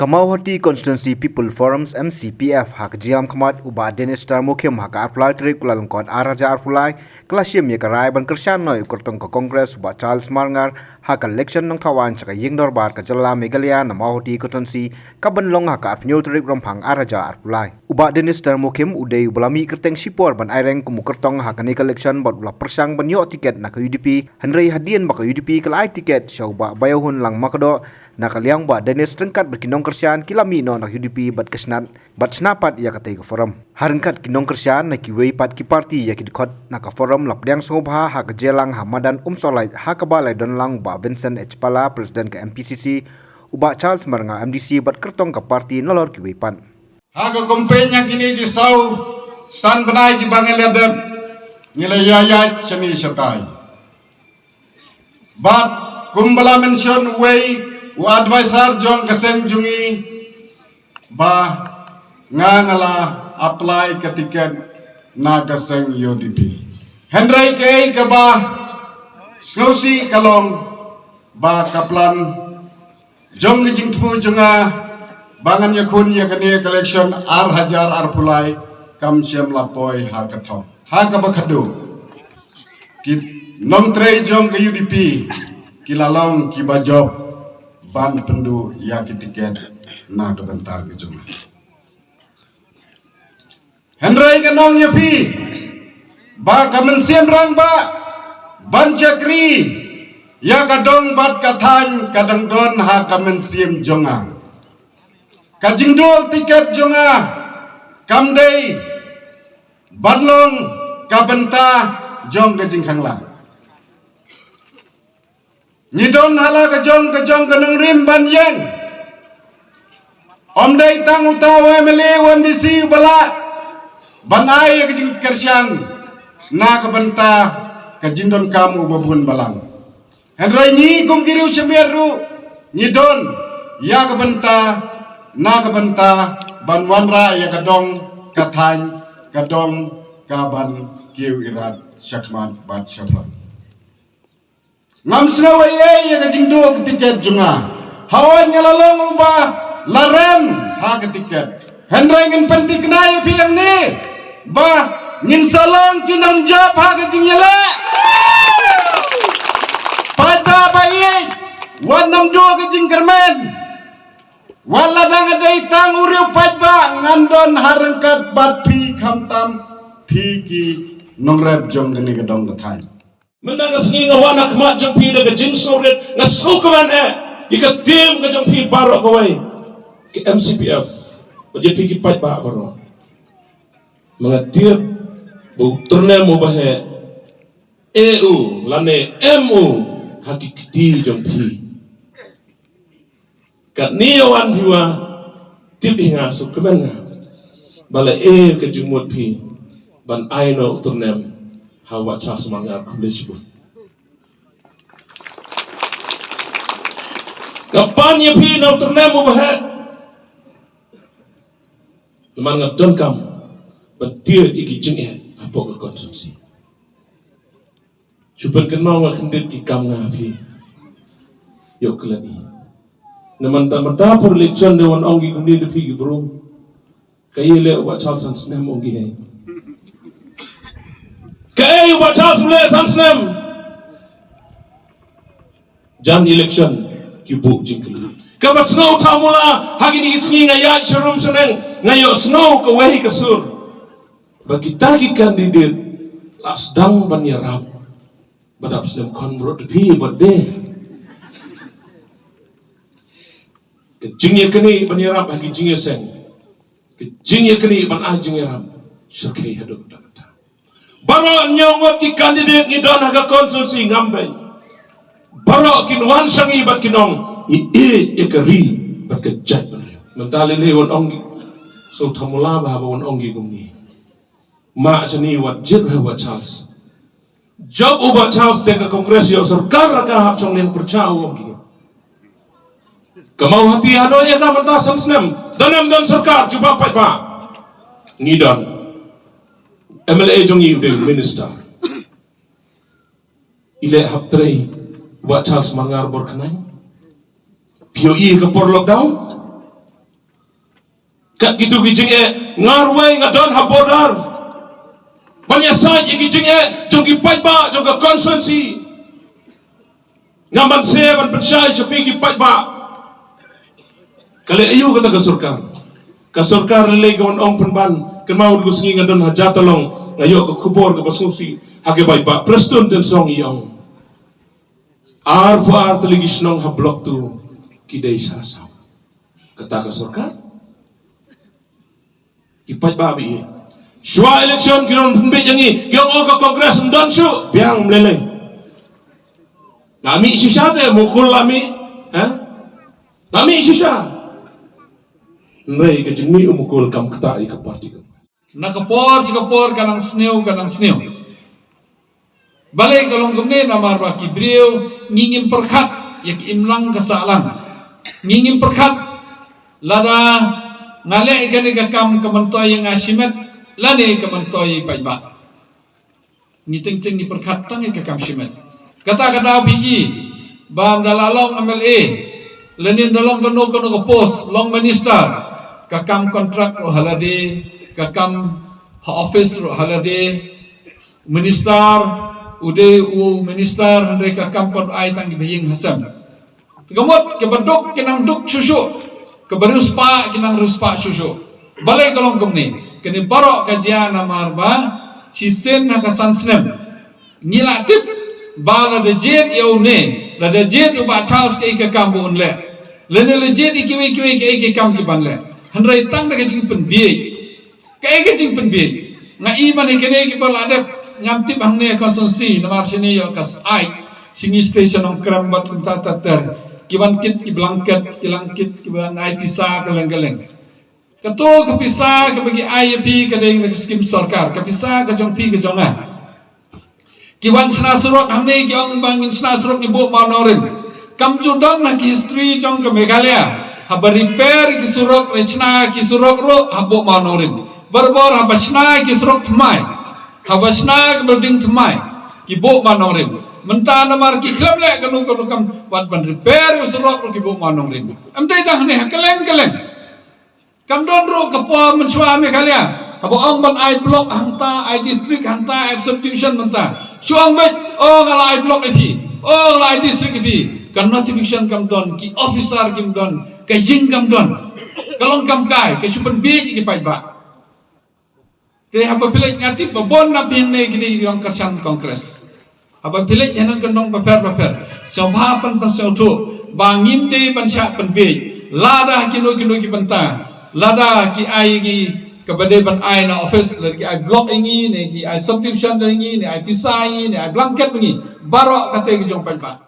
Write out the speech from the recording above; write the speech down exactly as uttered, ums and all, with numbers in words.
Ka Mawhati Constituency People Forums, M C P F, ha ka jingïalam khmat u Bah Dennis Starmukim ha ka arphew lai tarik u Kyllalyngkot ar hajar arphew lai, ka la shim ïa ka rai ban kyrshan noh ïa u kyrtong ka Congress u Bah Charles Marngar ha ka election nongthaw aiñ sha ka Ïing Dorbar ka jylla Meghalaya na Mawhati Constituency, ka ban long ha ka arphew hynñiew tarik Rymphang ar hajar arphew lai. U Bah Dennis Starmukim u dei uba la mih kyrteng shipor ban aireng kum u kyrtong ha kane ka election bad u la pyrshang ban ïoh tiket na ka U D P, hynrei hadien ba ka U D P ka la ai tiket sha u Bah Baïawhunlang Makdoh, na ka liang u Bah Dennis ryngkat bad ki nongkyrshan ki la mih noh na ka U D P bad ka shnat bad shna pat ïa katei ka forum. Ha ryngkat ki nongkyrshan na kiwei pat ki party ïa ki dkhot na ka forum la pdiang sngewbha ha ka jingïalang ha madan Umsawlait, ha kaba la don lang u Bah Vincent H Pala, President ka M P C C, u Bah Charles Marngar, M D C, bad kyrtong ka party nalor kiwei pat. Ha ka campaign ha kine ki saw san bnai kiba ngi la dep, ngi la ïaid ïaid shane shatai. Bad kumba la mention uwei u advisor jong ka seng jong ngi, ba nga nga la apply ka tiket na ka seng U D P. Hynrei kaei kaba sngewsih ka long ba ka plan jong ka jingthmu jong nga ba ngan ïakhun ïa kane ka election ar hajar arphew lai kam shym la poi ha ka thok. Ha kaba khadduh, ki nongtrei jong ka U D P ki la long kiba jop ban pynduh ïa ki tiket na ka bynta ka jong nga. Hynrei ngan ong ïa phi ba ka mynsiem rangbah ban shakri ïa ka dong bad ka thaiñ ka dang don ha ka mynsiem jong nga. Ka jingduh tiket jong nga kam dei ban long ka bynta jong ka jingkhang lad. Ngi don ha la ka jong ka jong ka nongrim ban ïeng. Ym dei tang uta u M L A u M D C uba lah ban ai ïa ka jingkyrshan na ka bynta ka jingdonkam uba bun balang. Hynrei ngi kum ki riew shimet ruh ngi don ïa ka bynta na ka bynta ban wanrah ïa ka dong ka thaiñ ka dong ka ban kiew irat shakhmat bad shaphrang. Ngam sngew ei ei ïa ka jingduh ka tiket jong nga. Hawei nga la long uba la rem ha ka tiket. Hynrei ngin pynthikna ïa phi hangne ba ngin sa long ki nongjop ha ka jingïaleh. Paidbah ba ïeit, wat nang duh ka jingkyrmen. Wat la dang dei tang u riew paidbah, ngan don ha ryngkat bad phi khamtam phi ki nongrep jong kane ka dong ka thaiñ. Mynta ka sngi nga wan ha khmat jong phi da ka jingsngewrit, nga sngewkmen eh ïa ka team ka jong phi baroh kawei, ka M C P F, bad ïa phi ki paidbah baroh. Ma nga tip ba u tyrnem uba heh, eh u lane em u ha ki kti jong phi. Katne ïa wan phi wa tip ïa nga, sngewkmen nga ba la e ka jingmut phi ban ai noh u tyrnem ha u Bah Charles Marngar, khublei shibun. Nga pan ïa phi na u tyrnem uba heh. Namar nga donkam ban tied ïa ki jingeh hapoh ka constituency. Shu pynkynmaw nga khyndiat ki kam nga ha phi. Ïoh klet i. Na mynta mynta por election da wan ong ki kumne da phi ki bru. Kaei leh u Bah Charles san snem ong ki hei. Kaei u Bah Charles u leh san snem. Jan election ki buh jingkylli. Kaba sngewthuh mula ha kine ki sngi nga ïaid sharum shaneng nga ïohsngew kawei ka sur. Ba kita ki candidate la sdang ban ïarap. Ba dap snem khon mrot phi ba de. Ka jingïaknieh ban ïarap ha ki jingïaseng. Ka jingïaknieh ban ai jingïarap. Shyrkhei haduh katta katta. Baroh hynñiew ngut ki candidate ngi don ha ka constituency ngam beiñ. Baroh kin wan sha ngi bad kin ong ngi ïeit ïa ka ri bad ka jaitbynriew. Mynta lei lei wan ong ki. Sngewthuh mula ba haba wan ong ki kumne. Mah shane wat jied ha u Bah Charles. Jop u Bah Charles te ka Congress ïoh sorkar ra ka hap shong liang pyrshah u ong ki. Ka Mawhati haduh ïa ka mynta san snem. Don em don sorkar jubab paidbah. Ngi don. M L A jong ngi u dei minister. I leh hap trei Bah Charles Marngar bor khnai. Phi ïohi ka por lockdown. Ïa kitu ki jingeh nga ruh nga don ha border. Ban ïasaid ïa ki jingeh jong ki paidbah jong ka constituency. Ngam ban sngewbha ban pynshai sha phi ki paidbah. Ka leh aïu kata ka sorkar? Ka sorkar lei lei ka wan ong pynban, kynmaw u sngi nga don ha Jatalong, nga ïoh ka khubor kaba sngewsih ha ki paidbah. Prestone Tynsong i ong, arphew ar tylli ki shnong ha Block two ki dei sha Assam. Kata ka sorkar? Ki paidbah ba ïeit. Shuwa election ki don pynbeit ïa ngi, ki ong ka Congress ym don shuh, biang ym lei lei. Nga mih shisha te, Mukul la mih, ha? Nga mih shisha. Hynrei ka jingmih u Mukul kam ktah ïa ka party ka. Na ka por sha ka por ka nang sniew, ka nang sniew. Balei ka long kumne? Namar ba ki briew ngi ngim pyrkhat ïa ka imlang ka sahlang. Ngi ngim pyrkhat lada nga leh ïa kane ka kam ka myntoi ïa nga shimet lane ka myntoi ïa i paidbah. Ngi teng teng ngi pyrkhat tang ïa ka kam shimet. Kata ka daw phi i ba ynda la long M L A lane ynda long kano kano ka post, long minister, ka kam kontrak ruh ha lade, ka kam ha office ruh ha lade. Minister u dei u minister, hynrei ka kam pat ai tang kiba ïing ha sem. Te ka mut kaba duk ki nang duk shuh shuh, kaba riewspah ki nang riewspah shuh shuh. Balei ka long kumne? Kane baroh ka jia namar ba shisien ha ka san snem ngi la tip ba lada jied ïa une, lada jied u Bah Charles kaei ka kam ba un leh, lane la jied ïa kiwei kiwei kaei ka kam ki ban leh. Hynrei tang da ka jingpynbieit. Kaei ka jingpynbieit? Nga i man ïa kine kiba la dep, ngam tip hangne constituency, namar shane ïoh ka s-, ai, shingi station Nongkrem bad kumta ter ter. Ki wan kit ki blanket, ki lang kit ki ban ai pisa kylleng kylleng. Kato ka pisa kaba ki ai ïa phi ka dei na ka skim sorkar, ka pisa ka jong phi ka jong nga. Ki wan shna surok hangne ki ong ba ngin shna surok ngi buh mawnongrim. Kam ju don ha ki history jong ka Meghalaya haba repair ki surok, re shna ki surok ruh ha buh mawnongrim. Barabor haba shna ki surok thymmai, haba shna ki building thymmai, ki buh mawnongrim. Mynta namar ki khlem leh kano kano kam, wat ban repair ki surok ruh ki buh mawnongrim. Em dei tang hangne, ha kylleng kylleng. Kam don ruh ka por mynshuwa Meghalaya haba ong ban ai block hangta, ai district hangta, ai subdivision mynta. Shu ong beit, oh nga la ai block ïa phi, oh nga la ai district ïa phi. Ka notification kam don, ki officer kim don, ka ïing kam don. Ka long kam kai, ka shu pynbieit ïa ki paidbah. Te haba phi leit, nga tip ba bun na phi hangne kine ki nongkyrshan Congress. Haba phi leit hangne ki nong bapher bapher, sngewbha pyn, pynsngewthuh ba ngim dei ban shah pynbieit lada kino kino ki bynta, lada ki ai ïa ngi kaba dei ban ai na office, lada ki ai block ïa ngi ne ki ai subdivision ïa ngi ne ai pisa ïa ngi ne ai blanket ïa ngi, baroh kata ki jong paidbah.